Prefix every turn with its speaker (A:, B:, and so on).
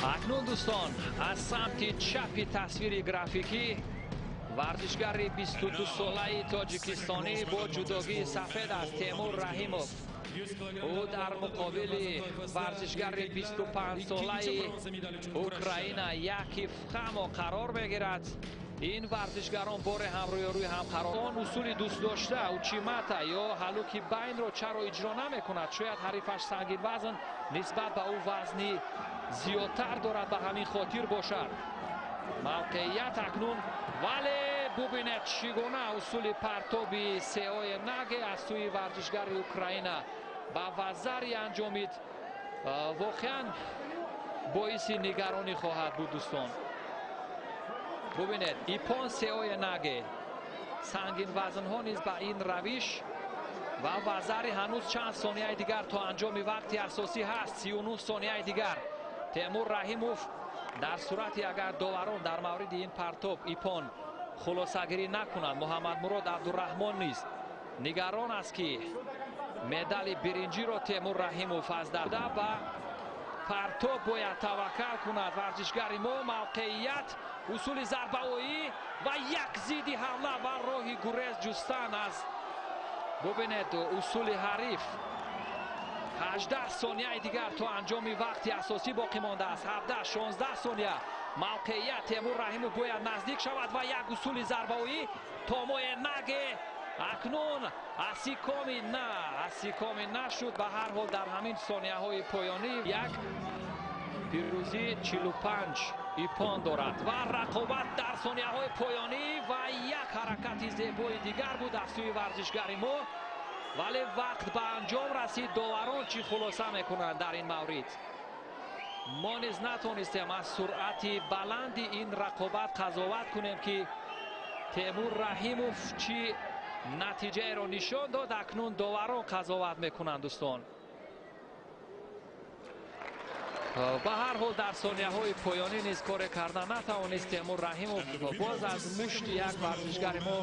A: Акнун дӯстон, аз самти чапи тасвири графикӣ варзишгари 22-солаи тоҷикистонӣ бо ҷудогии сафед аз Темур Раҳимов. Ӯ дар муқобили варзишгари 25-солаи Украина Якив Хамо қарор мегирад. Ин варзишгарон боре ҳам рӯёрӯи ҳам қарор. Он усули дӯстдошта учимата ё ҳалуки байнро чаро иҷро намекунад? Шояд ҳарифаш сангинвазн нисбат ба ӯ вазни зиёдтар дорад, ба ҳамин хотир бошад. Мавқеият акнун, вале бубинед чӣ гуна усули партоби сеои наге аз сӯи варзишгари Украина ба вазари анҷомид. Воқеан боиси нигаронӣ хоҳад буд дӯстон. Бубинед, ипон сеои наге, сангинвазнҳо низ ба ин равиш ва вазари ҳанӯз чанд сонияи дигар то анҷоми вақти асосӣ ҳаст, 39 сонияи дигар. Темур Раҳимов дар сурати агар доварон дар мавриди ин партоб ипон хулосагирӣ накунанд, Муҳаммадмурод Абдураҳмон низ нигарон аст, ки медали биринҷиро Темур Раҳимов аз даст ба партоб бояд таваккал кунад. Варзишгари мо мавқеият, усули зарбаоӣ ва як зидди ҳамла ва роҳи гурез ҷустан аз, бубинед, усули ҳариф. 18 сонияи дигар то анҷоми вақти асосӣ боқӣ мондааст. 17, 16 сония. Мавқеият, Темур Раҳимов бояд наздик шавад ва як усули зарбаоӣ томои наге. Акнун асикоми на, асикоми нашуд. Ба ҳар ҳол дар ҳамин сонияҳои поёнӣ як пирӯзӣ 45 ипон дорад ва рақобат дар сонияҳои поёнӣ ва як ҳаракати зебои дигар буд аз сӯи варзишгари мо, вале вақт ба анҷом расид. Доварон чӣ хулоса мекунанд дар ин маврид? Мо низ натонистем аз суръати баланди ин рақобат қазоват кунем, ки Темур Раҳимов чӣ натиҷаеро нишон дод. Акнун доварон қазоват мекунанд дӯстон. Ба ҳар ҳол дар сонияҳои поёнӣ низ коре карда натавонист Темур Раҳимов. Боз аз мушти як варзишгари мо